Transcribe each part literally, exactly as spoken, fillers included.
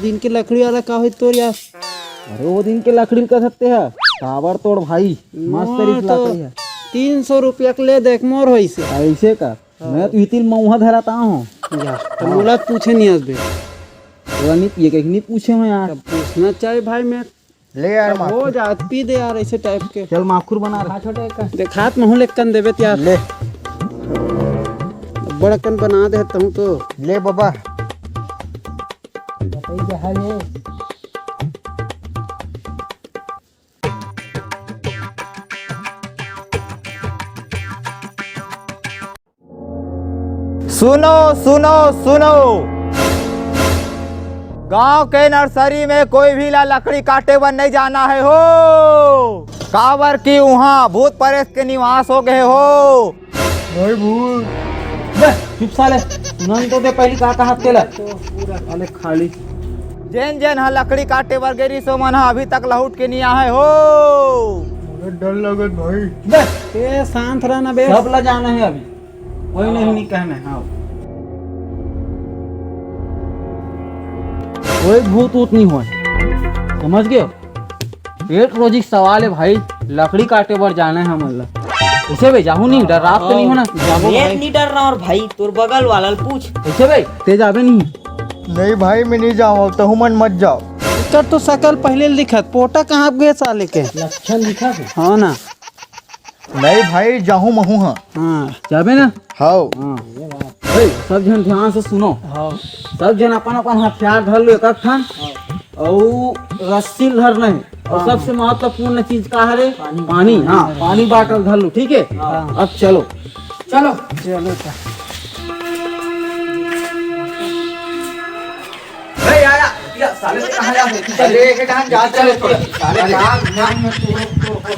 दिन के लकड़ी वाला का होई तोर यार? अरे, वो दिन के लकड़ी का सकते है, काबर तोड़ भाई, मस्त मोर रिस तो लकड़ी है। तीन सौ रुपया के ले देख, मोर होइसे। ऐसे का? हाँ। मैं तो इतिल मऊहा धराता हूँ। या, तो हाँ। मोला पूछे नहीं आज बे। तोला नहीं पिए के, नहीं पूछे हो यार। तब पूछना चाहिए भाई, मैं ले यार, तब हो माखुर। जात, पी दे यार, ऐसे टाइप के। चल, माखुर बना रहा। छोटे का। देखात महू लेकन देवे त यार। ले। बड़कन बना दे तहूँ तो। ले बाबा। बताइए क्या हाल है? सुनो, सुनो, सुनो, गांव के नर्सरी में कोई भी ला लकड़ी काटे बर नहीं जाना है हो, काबर कि उहाँ भूत परेत के निवास हो गए हो। भाई भूत। बे, चुप साले, सुनन तो दे पहली का कहा तेला। पूरा साले खाली। जेन जेन हा लकड़ी काटे बर गे रिहिस, ओमन हा अभी तक लहुट के नहीं आए हो। अरे डर लगत भाई। बे, ए, शांत रहना बे। सब ला जाना है अभी। कोई नहीं, नहीं कहना है, हाँ। कोई भूत ऊत नहीं हुआ, समझ गए? पेट रोजी के सवाल है भाई, लकड़ी काटे बर जाना है हमन ला। कैसे बे, जाहू नहीं, डर रात तो नहीं होना? जाबो मैं भाई। नहीं डर रहा और भाई, तोर बगल वाला ल पूछ। कैसे बे, ते जाबे नहीं? नहीं भाई, मैं नहीं जाऊँ, तहु मन मत जाओ। एकर तो शकल पहले ले दिखत, पोटा कहाँ गए साले के? लक्षण दिखत है। हाँ ना। नहीं भाई, जाहूँ महू हाँ। हाँ, जाबे ना? हाव। हाँ। भाई, सब झन ध्यान से सुनो। हाँ। सब झन अपन अपन हथियार धर लो एक एक ठन। हाँ। अउ रस्सी ल धर नहीं। अउ हाँ। सबसे महत्वपूर्ण चीज का हरे? पानी। पानी, हाँ, पानी बाटल धर लो, ठीक है? हाँ। अब चलो। चलो। चलो, चल। ए, या, या, या, साले, कहाँ जा रहे? अरे, एक जहाँ जा, चलो, चलो, साले, अरे। जा, जा, मैं तो, तो,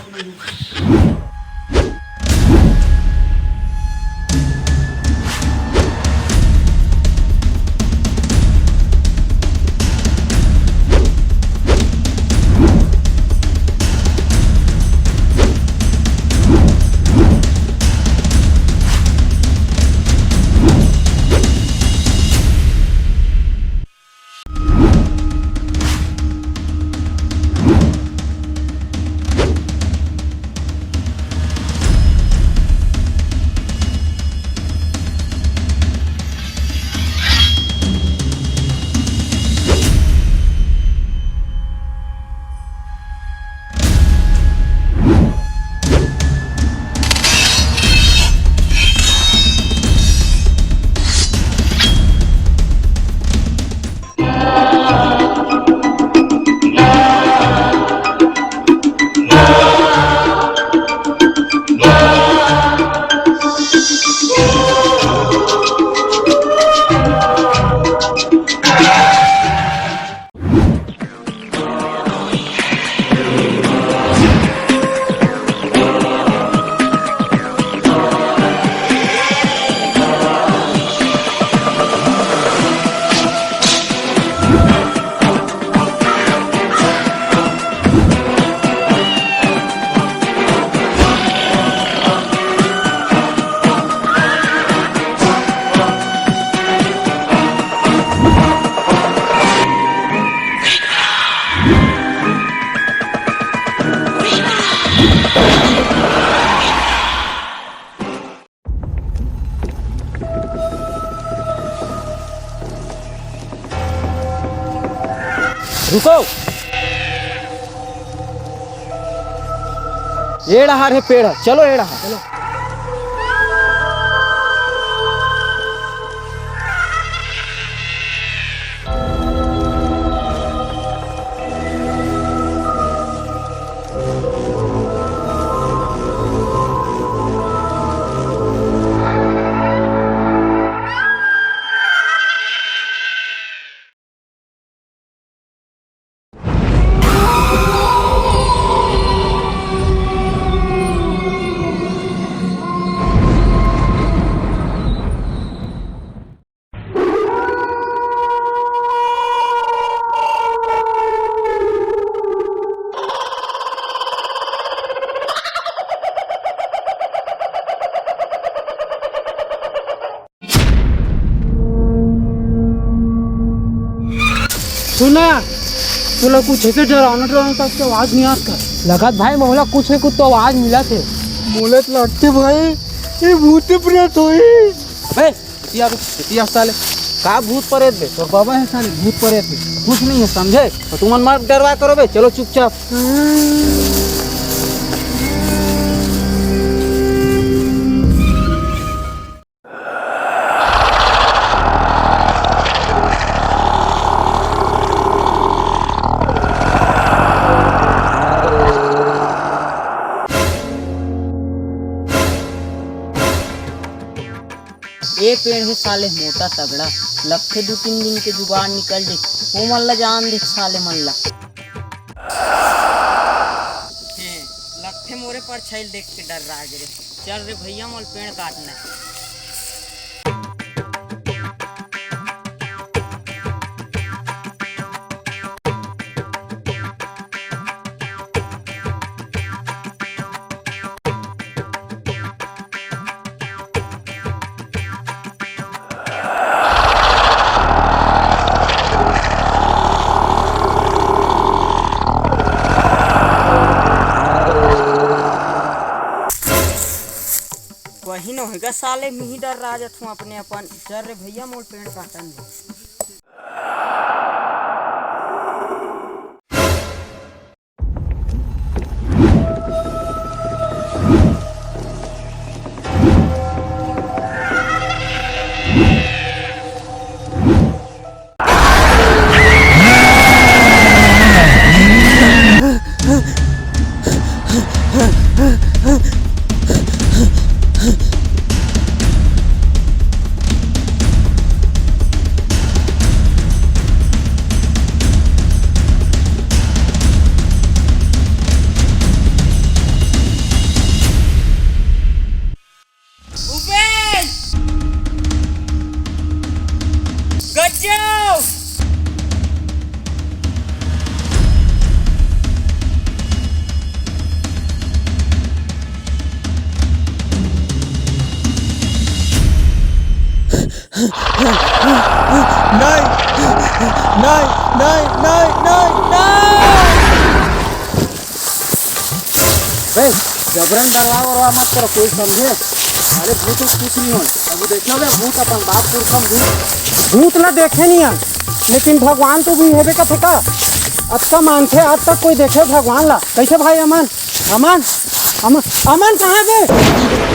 रुको। ए डहार हे पेड़ ह, चलो ए डहार। चलो। मोला कुछ ऐसे डरावना डरावना टाइप के आवाज नहीं आत का? लगत भाई मोला कुछ न कुछ तो आवाज मिलत हे। मोला तो लगथे भाई ये भूत प्रेत होही। अबे इतिया बे, इतिया साले, का भूत प्रेत बे? तोर बाबा हे साले भूत प्रेत बे, कुछ नहीं है समझे। तो तुमन मत डरवा करो बे, चलो चुपचाप। ए पेड़ हे साले मोटा तगड़ा, लगथे दू तीन दिन के जुगाड़ निकल जाही, ओमन ला जान दे साले मन ला। हे, लगथे मोरे परछाई ल देख के डर्रा गे रे। चल रे भैया, मोला पेड़ काटना हे। कहीं न होएगा साले, मिही डर्रा जात हूँ अपने अपन। चल रे भैया, मोला पेड़ काटन दे। भूपेश! गज्जो! नहीं, नहीं, नहीं, नहीं, नहीं, नहीं। बे, जबरन डरवा वरवा मत करो, कोई समझे? अरे भूत उत कुछ नहीं होय। अभी देखियो बे, भूत अपन बाप पुरखा भूत। भूत ला देखे नहीं है, लेकिन भगवान तो भी हेबे का फेंका। अतका मानथे, आज तक कोई देखे भगवान ला? कैसे भाई अमन? अमन, अमन, अमन कहाँ है बे?